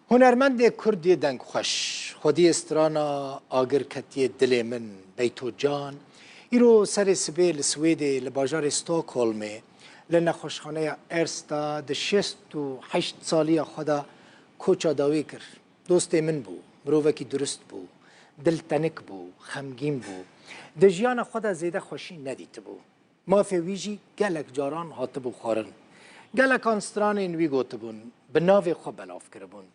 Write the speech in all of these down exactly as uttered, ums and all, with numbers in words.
Hunermendê Kurd yê dengxweş, xwediyê strana Agir ketiye dilê min, Beyto Can, îro serê sibê li Swêdê, li bajarê Stockholmê, li nexweşxaneya Ersta di şêst û heşt saliya xwe de koça dawî kir. Dostê min bû, mirovekî durist bû, diltenik bû, xemgîn bû. Di jiyana xwe de zêde xweşî nedîtibû. Mafê wî jî gelek caran hatibû xwarin. Gelekan stranên wî gotibûn, bi navê xwe belav kiribûn.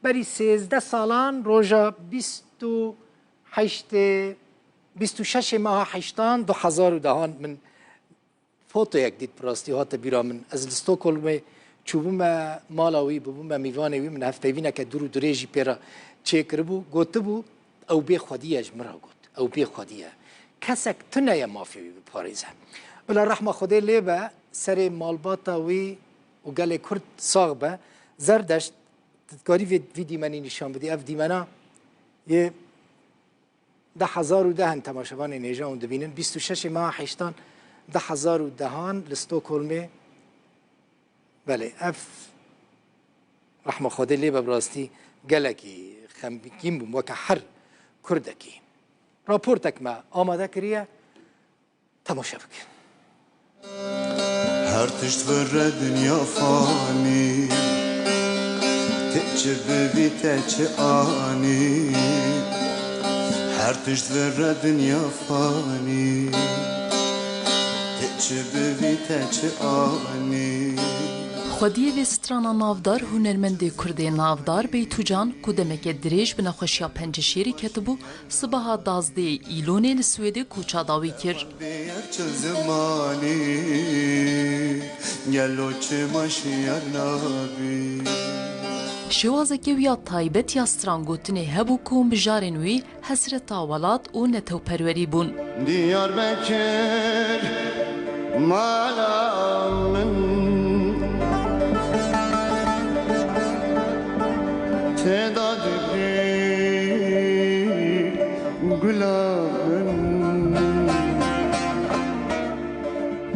Berî sêzdeh salan roja bîst û heştê, bîst û şeşê meha heştan du hezar û dehan min fotoyek dît, bi rastî hate bîra min. Ez li Stockholmê çûbûme mala wî, bûbûme mîvanê wî, min hevpeyvîneke dûr û dirêjî pê re çêkiribû. Gotibû, ew bê xwedî ye, ji min re got. Ew bê xwedî ye. Kesek tune ye mafê wî biparêze. Bila rehma Xwedê lê be, serê malbata wî û gelê Kurd sax be. Zerdeşt, tu dikarî vê, vî dîmenî nîşan bidî? Ev dîmena yê du hezar û deh in, temaşevanên hêja hûn dibînin. Bîst û şeşê meha heştan du hezar û dehan li Stockholmê. Belê, ev rehma Xwedê lê be, bi rastî gelekî xemgîn bûm, weke her Kurdekî. Raportek me amade kiriye, temaşe bikin. Her tişt vire dinya fanî, tê çi bivî te çi anî. Her tişt vire dinya fanî, tê çi bivî te çi anî. Xwediyê vê strana navdar hunermendê Kurdê navdar Beytûcan ku demeke dirêj bi nexweşiya penceşêrê ketibû, sibeha duwazdehê Îlonê li Swêdê koça dawî kir. Bêyer çi zimanî, gelo çima şiyar nabî? Şêwazeke wî ya taybet ya strangotinê hebû ku mijarên wî hesreta welat û netewperwerî bûn. Diyarbekir mala min, têda dibî gula min.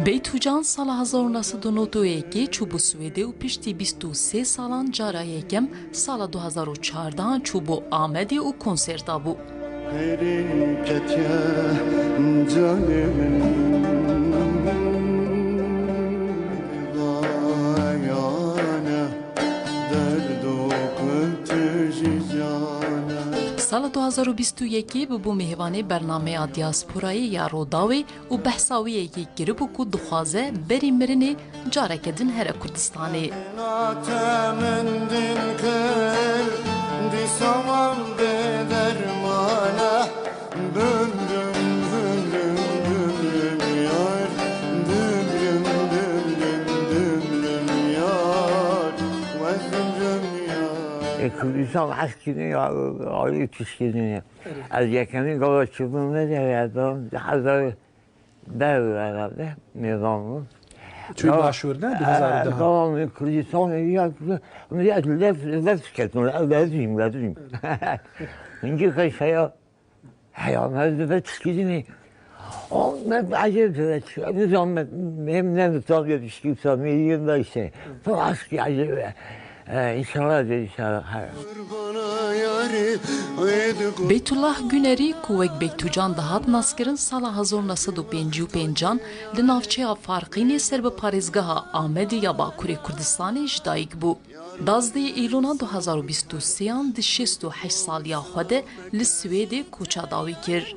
Beytûcan sala hezar û neh sed û nod û yekê çûbû Swêdê û piştî bîst û sê salan cara yekem sala du hezar û çardehan çûbû Amedê û konserta bû. Hêrî ketiye canê min. Vayane, derdo ku tu jî can e. Sala du hezar û bîst û yekê bûbû mêvanê bernameya Diasporayê ya Rodawê û behsa wê yekê kiribû ku dixwaze berî mirinê careke din here Kurdistanê. Nate min din kir, dîsa wan bê derman e. Düm düm, düm düm, düm düm yar. Düm düm, düm düm, düm düm yar. Wez düm düm yar. E, Kurdistan eşkî ne ya, ayrı tişkî ne ya. Evet. Ez yekemîn gava çûbûm ne de ya, da hezar Dev herhalde, nizamlı. Çûyî başûr ne? Du hezar û deh. Tamam, Kurdistan ya, ya, lev, lev tüketin, lev, levzim, levzim. İnci kaşaya, heya, ne de tişkidini. O, ne acayip de, nizam, hem ne nizam ya tişkidini, işte. Bu aşk ya, e, inşallah de, inşallah. Beytullah Günerî ku wek Beytûcan dihat naskirin, sala hezar û neh sed û pêncî û pêncan li navçeya Farqînê ser bi parêzgeha Amedê ya Bakurê Kurdistanê ji dayik bû. Duwazdehê Îlona du hezar û bîst û sêyan di şêst û heşt saliya xwe de li Swêdê koça dawî kir.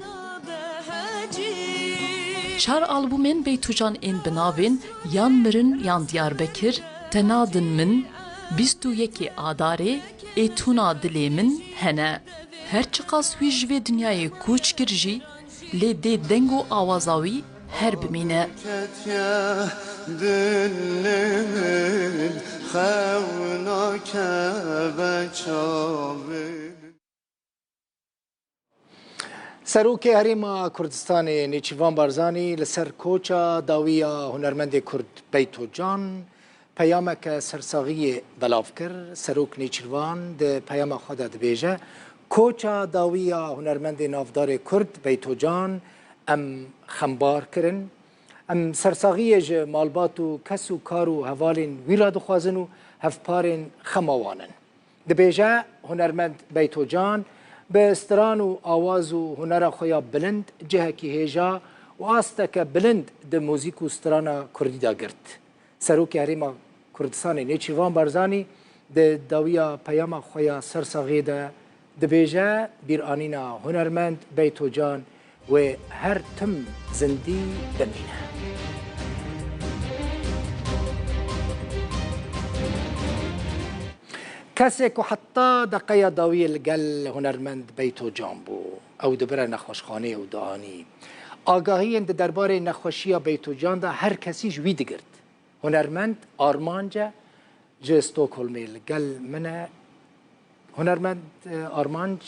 Çar albûmên Beytûcan ên bi navên Yan Mirin Yan Diyarbekir, Te Nadin Min, Bîst û yekê Adarê, Ê Tûna Dilê Min hene. Her çiqas wî ji vê dinyayê kûç kir jî, lê dê deng û awaza wî her bimîne. Ketiye dilê min, xew nakeve çavê min. Serokê Herêma Kurdistanê Nêçîrvan Barzanî li ser koça dawî ya hunermendê Kurd Beyto Can peyameke sersaxiyê belav kir. Serok Nêçîrvan di peyama xwe de dibêje, koça dawî ya hunermendê navdarê Kurd Beyto Can em xembar kirin. Em sersaxiyê ji malbat û kes û kar û hevalên wî re dixwazin û hevparên xema wan in. Dibêje, hunermend Beyto Can bi stran û awaz û hunera xwe ya bilind cihekî hêja û asteke bilind di muzîk û strana kurdî de girt. Serokê Herêma Kurdistanê Nêçîrvan Barzanî di dawiya peyama xwe ya sersaxiyê de dibêje, bîranîna hunermend Beyto Can wê her tim zindî bimîne. Kesê ku heta deqeya dawiyê li gel hunermend Beyto Can bû, ew dibire nexweşxaneyê û dianî. Agahiyên di derbarê nexweşiya Beyto Can de her kesî ji wî digirt. Hunermend Armanc e, ji Stockholmê li gel min e. Hunermend, e, Armanc,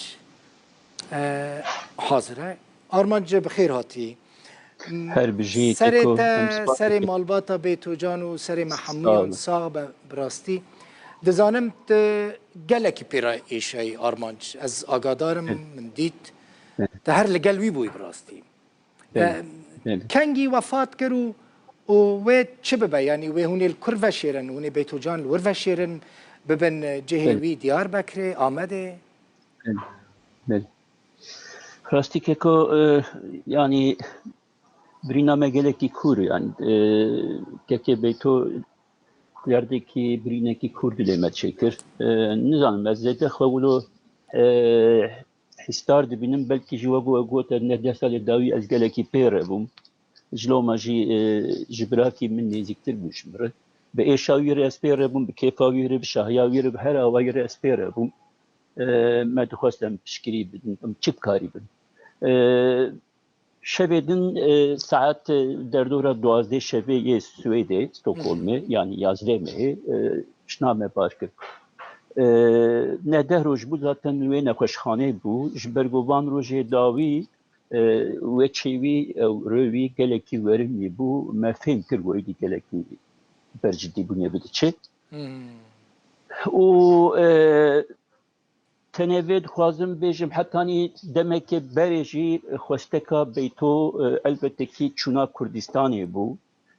e, hazir e. Armanc, bi xêr hatî. Her bijî Serê Keko, te, em spas serê dikin. Malbata Bêtocan û serê me Sağ hemûyan olun. Sax be, bi rastî. Dizanim tu gelekî pê re êşayî, Armanc. Ez agadar im, Evet. min dît. Evet. Te her li gel wî bûyî, bi rastî. Belê, E, belê. Kengî wefat kir û, û wê çi bibe? Yanî wê hûn ê li kur veşêrin? Hûn ê Beytocan li wir veşêrin? Bibin, e, cihê Belê. wî Diyarbekirê, Amedê? Belê, belê. Rastî Keko, e, yanî birîna me gelekî kûr, yanî, e, Kekê Beyto derdekî, birînekî kûr dilê me çêkir. E, nizanim, ez zêde xwe wilo, e, hîsdar dibînim, belkî jî wek we gote, neh deh salê dawî ez gelekî pê re bûm. Ji loma jî, e, ji birakî min nêzîktir bû ji min re. Bi êşa wî re ez pê re bûm, bi kêfa wî re, bi şahiya wî re, bi her awayî re ez pê re bûm. E, me dixwest em piştgirî bidin, em çi bikarî bin. E, Şevê din, e, saet, e, derdora duwazdeh şevê yê Swêdê, Stockholmê, yanî yazdeh mehê, e, çina me bar kir. E, neh deh roj bû, zaten wê nexweşxaneyê bû. Ji ber ku van rojê dawî, e, weçê wî, ew rê wî gelekî werin wî bû. Me fêm kir ku êdî gelekî ber cidîbûnê bidiçe. Hmm. Û, e, Tenê vê dixwazim bêjim, hetanî demekê berê jî xwesteka Beyto, e, elbette kî çûna Kurdistanê bû,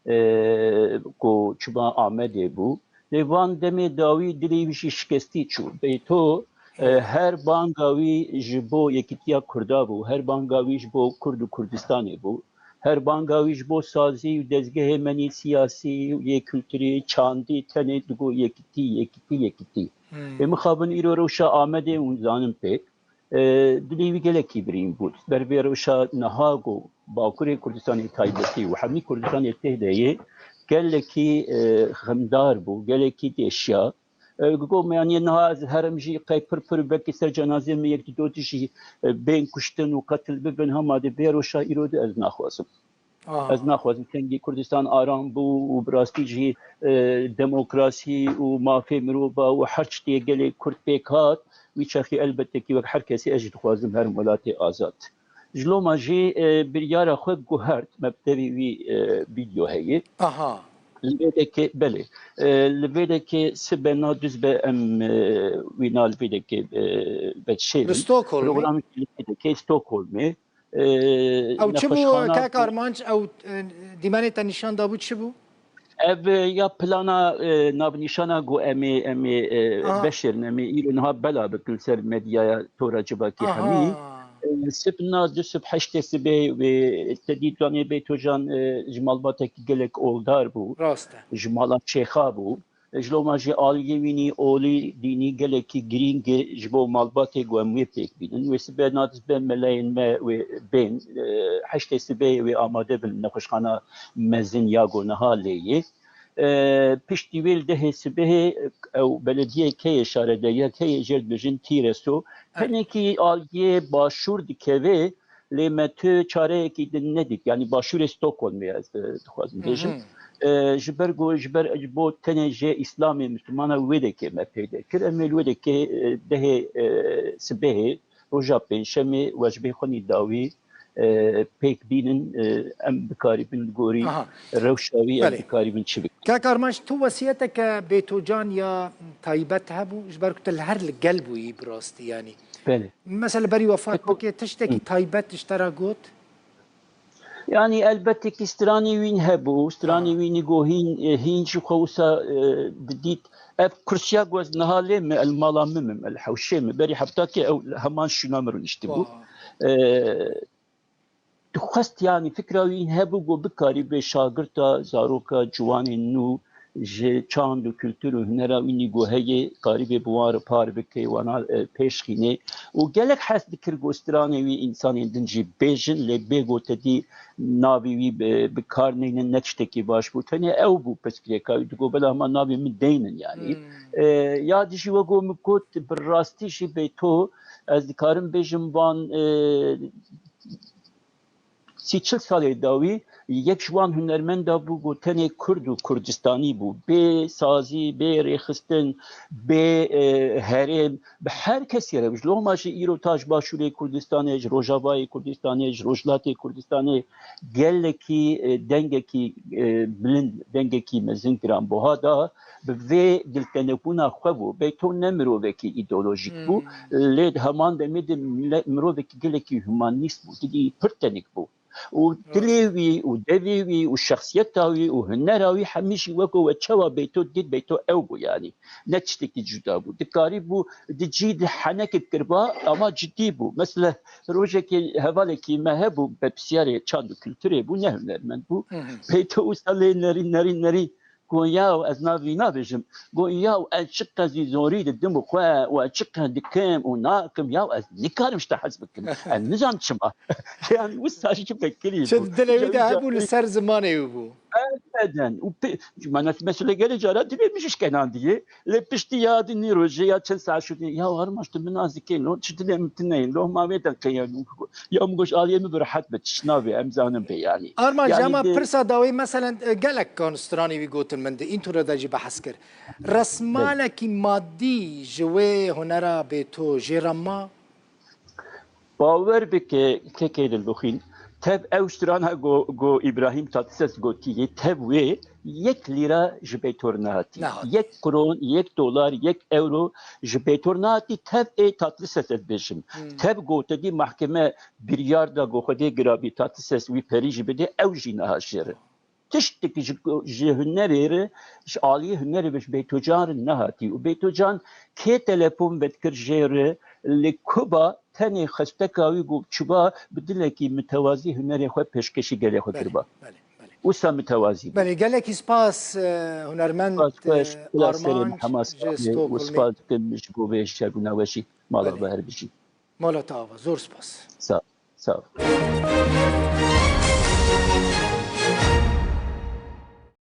e, ku çûma Amedê bû. Lê van demê dawî dilê wî jî şikestî çû. Beyto, e, her banga wî ji bo yekîtiya Kurda bû, her banga wî ji bo Kurd û Kurdistanê bû. Her banga wî ji bo sazî û dezgehê me nî siyasî û yê kulturî, çandî, tenê digot yekitî, yekitî, yekitî. Hmm. Ê mixabin îro rewşa Amedê hûn zanin pê. E, dilê wî gelekî birîn bû. Ber vê rewşa niha ku Bakurê Kurdistanê taybetî û hemî Kurdistanê tê de yê, gelekî, e, xemdar bû, gelekî têşiya. E, ku me, yanî niha ez herim jî qey pir pir belkî ser cenazê min yek di do jî, e, bên kuştin û qetil bibin, hema di vê rewşa îro de ez naxwazim. Aha. Ez naxwazim. Kengî Kurdistan aram bû û bi rastî jî, e, demokrasî û mafê mirova û her tiştê gelê Kurd pêk hat, wî çaxî elbette kî wek her kesî ez jî dixwazim herim welatê azad. Ji loma jî, e, biryara xwe guhert, me bi tevî wî, e, vîdeo heye. Aha. Li vê dekê, belê. E, li vê dekê sibe na duzbe em, e, wî na li vê dekê, e, vedişêrin. Li Stockholmê? Programê li vê dekê Stockholmê. E, Ew çi bû, nexweşxana kek Armanc? Ew, e, dîmenê te nîşan dabû çi bû? Ev, e, ya plana, e, navnîşana ku em ê, em ê, e, Aha. veşêrin, em ê îro niha bela bikin ser medyaya tora civakê Aha. hemî. E, sibna du sib heştê sibê wê te dî danê Beytocan, e, ji malbatekî gelek oldar bû. Rast e. Ji mala Şêxa bû. Ji loma jî aliyê wî nî olî dînî gelekî girîng e ji bo malbatê ku em wê pêk bînin. Wê sibe nadiz be meleyên me wê bên, e, heştê sibê wê amade bin nexweşxana mezin ya ku niha lê yê. E, piştî wê li dehê sibehê ew belediyê keyê şaredariya keyê jê dibêjin Tîreso. Evet. Tenekî aliyê başûr dikeve, lê me tu çareyekî din nedît. Yanî başûrê Stockholmê ez, e, dixwazim Hı hı. bêjim. E, ji ber ku, ji ber, ji bo tenê jê Îslamê Mislimana wê dekê me peyde kir. Em ê li wê dekê, e, dehê, e, sibehê, roja pêncşemê, wecbê xwe nî dawî, e, pêk bînin, e, em bikarîbin li gorî Aha. rewşa wî em Belê. bikarîbin çi bikin. Kak Armanc, tu wesiyeteke Bêtocan ya taybet hebû, ji ber ku tu li her li gel bûyî bi rastî, yanî. Belê. Mesela berî wefat Eko- bike, tiştekî Hı. taybet ji te re got? Yanî elbetî ki stranê wîn hebû, stranê wînî go hîn, e, hîn jî xwe wisa, e, didît. Ev kursiya ku ez niha lê me, el mala min mim, el hewşê me. Berî hefta ke ew heman şûna min rûniştibû. E, dixwest, yanî fikra wî hebû ku bikarî bê şagirta, zaroka, ciwanên nû ji çand û kultur û hunera wînî ku heye, karî bê bi wan re par bike, wana, e, pêş xîne. Û gelek hez dikir ku stranê wî însanên din jî bêjin, lê bê ku te dî navê wî bi, bi kar neynin, ne tiştekî baş bû. Tenê ew bû pirsgirêka wî, digot, bela hema navê min deynin, yanî. Hmm. E, ya dijî wek ku min got, bi rastî jî bê to, ez dikarim bêjim van, e, sî çil salê dawî yek ji wan hunermenda bû ku tenê Kurd û Kurdistanî bû. Bê sazî, bê rêxistin, bê, e, herêm, bi her kesî re, ji loma jî îro ta ji Başûrê Kurdistanê, ji Rojavayê Kurdistanê, ji Rojhilatê Kurdistanê gelekî, e, dengekî, e, bilind, dengekî mezin giranbuha da, bi vê diltenebûna xwe bû. Bê to ne mirovekî îdeolojîk bû, Hmm. lê di heman demê de mile-, mirovekî gelekî humanîst bû, dilî pir tenik bû. Û dilê wî û devê wî û şexsiyeta wî û hunera wî hemî jî weko we çawa bê to dît, bê to ew bû yanî. Ne tiştekî cuda bû. Dikarî bû, di cî di henekê dikiriba, ama cidî bû. Mesela rojekê hevalekî me hebû, berpirsiyarê çand û kulturê bû, ne hunermend bû. Hı hı. Bê to wisa lê nerî, nerî, nerî. Got, "Yaw, ez navê wî nabêjim." Got, "Yaw, ez çiqas zî zorî didim û xwe û ez çiqas dikim û nakim, yaw, ez nikarim ji te hez bikim. Ez nizanim çima." Yani wisa jî vekirî bû. Çi dilê wî de hebû, li ser zimanê wî bû. Ebeden. Û pê-, mana mesele gelê cara dilê min jî şkenandiye. Lê piştî ya di nî rojê ya çend saet şûtî, "Ya Armanc, tu min nas dikî, lo çi dilê min tune ye, lo ma vê de qeye." Ya min goş, "Aliyê min bi rehet be, tişt nabê, em zanin bê yanî." Armanc, yanî ama di- pirsa dawî, meselen, e, gelek kan stranî wî gotin min di întura de jî behs kir. Resmanekî madî ji wê hunera bê to jê re ma? Bawer bike, kekê Dildoxîn, tev ew strana go, go Îbrahîm Tatlises gotiye, tev wê yek lîra ji bê to re nehatî. Nehat. Yek kron, yek dolar, yek euro ji bê to re nehatî, tev ê Tatlises ez bêjim. Hmm. Tev go te dî mahkeme biryar da go Xwedê girabî Tatlises wî perî jî bide, ew jî nehat jê re. Tiştek ji, ji hunerê re, ji aliyê hunerê ve ji Beytocan re nehatî. Û Beytocan kê telefon vedikir jê re, li Kuba tenê xesteka wî ku çiba bi dilekî mitewazî hunerê xwe pêşkêşî gelê xwe kiriba. Belê, belê, belê. Wisa mitewazî bû. Belê, gelekî spas, e, hunermend, spas, e, spas, Armanc ji Stockholmê. Spas dikim ji bo vê şer û naweşî. Mala we her bijî. Mala te ava, zor spas. Sağ ol. Sağ ol.